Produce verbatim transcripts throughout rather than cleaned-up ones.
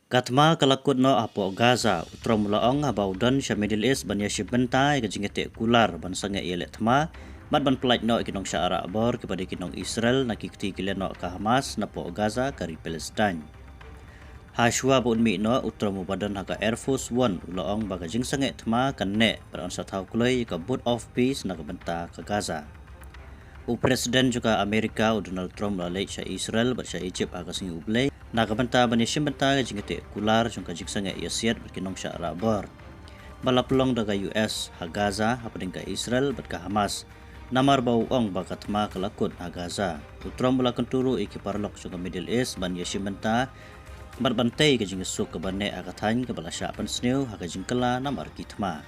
Ka thma ka la kut noh hapoh Gaza, u Trump u la ong haba u don sha Middle East ban ïashim bynta ïa ka jingïateh kular ban sangeh ïaleh thma bad ban pyllait noh ïa ki nongshah rahbor kiba dei ki nong Israel na ki kti ki lehnoh ka Hamas napoh Gaza ka ri Palestine. Hashwa ba un mih noh, u Trump uba don ha ka Air Force One u la ong ba ka jingsangeh thma kan neh bad yn sa thaw kloi ïa ka boat of peace na ka bynta ka Gaza. U President jong ka Amerika u Donald Trump u la leit sha Israel bad sha Egypt ha ka sngi U Blei na ka bynta ban ïashim bynta ka jingïateh kular jong ka jingsangeh ïasiat bad ki nongshah rahbor ba la pynlong da ka U S ha Gaza hapdeng ka Israel bad ka Hamas, namar ba u ong ba ka thma ka la kut ha Gaza. U Trump u la kyntu ruh ïa ki paralok jong ka Middle East ban ïashim bynta bad ban tei ka jingsuk kaba neh ha ka thaiñ kaba la shah pynsniew ha ka jingkylla namar ki thma.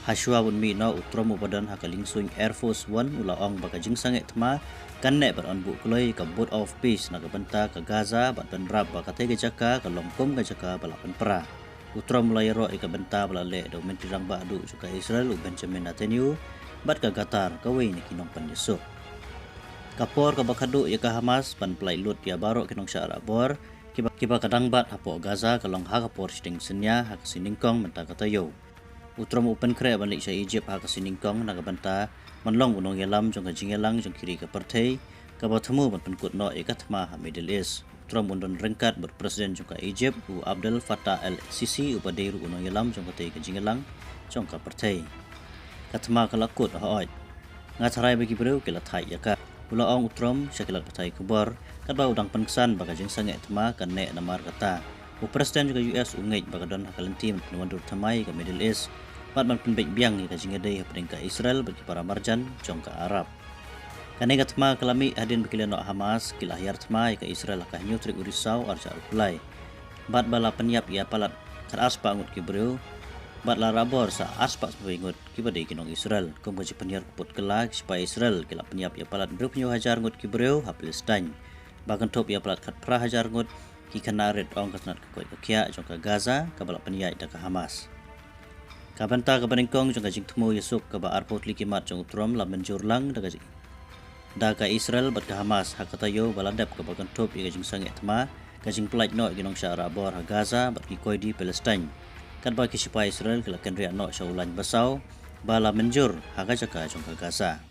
Hashwa ba un mih noh, u Trump uba don ha ka liengsuiñ Air Force One u la ong ba ka jingsangeh thma kan neh bad yn buh kloi ïa ka boat of peace na ka bynta ka Gaza bad bynrap ba katei ka jaka ka long kum ka jaka ba la pynpra. U Trump u la ïaroh ïa ka bynta ba la leh da u Myntri Rangbah Duh jong ka Israel u Benjamin Netanyahu bad ka Qatar, kawei na ki nongpynïasuk. Ka por kaba khadduh ïa ka Hamas ban pyllait lut ïa baroh ki nongshah rahbor kiba, kiba ka dang bat hapoh Gaza ka long ha ka por shiteng synñia ha ka sngi nyngkong mynta ka taïew. U Trump u pynkhreh ban leit sha Egypt ha ka sngi nyngkong na ka bynta ban long u nongïalam jong ka jingïalang jong ki ri ka pyrthei kaba thmu ban pynkut noh ïa ka thma ha Middle East. U Trump un don ryngkat bad u President jong ka Egypt u Abdel Fattah el-Sisi uba dei ruh u nongïalam jong katei ka jingïalang jong ka pyrthei. Ka thma ka la kut, hooid. Nga tharai ba ki briew ki la thait ïa ka, u la ong u Trump sha ki lad pathai khubor, katba u dang pynksan ba ka jingsangeh thma kan neh namar kata. U President jong ka U S u ngeit ba ka don ha ka lynti ban pynwandur thymmai ïa ka Middle East bad ban pynbeit biang ïa ka jingïadei hapdeng ka Israel bad ki para marjan jong ka Arab. Kane ka thma ka la mih hadien ba ki lehnoh Hamas ki la hiar thma ïa ka Israel ha ka hynñiew tarik u Risaw arhajar arphew lai. Bad ba la pynïap ïa palat khat arspah ngut ki briew bad la rahbor sa arspah spah ngut kiba dei ki nong Israel. Kum ka jingpynhiar kput kylla, ki shipai Israel ki la pynïap ïa palat hynriewphew hynñiew hajar ngut ki briew ha Palestine, ba kynthup ïa palat khatphra hajar ngut ki khynnah rit, ong ka tnat ka koit ka khiah jong ka Gaza kaba la pynïaid da ka Hamas. Ka bynta kaba nyngkong jong ka jingthmu ïasuk kaba arphew tylli ki mat jong u Trump la mynjur lang da ka jing, da ka Israel bad ka Hamas ha ka taïew ba la dep, kaba kynthup ïa ka jingsangeh thma, ka jingpyllait noh ïa ki nongshah rahbor ha Gaza bad ki koidi Palestine, katba ki shipai Israel ki la kynriah noh sha u lain basaw ba la mynjur ha ka jaka jong ka Gaza.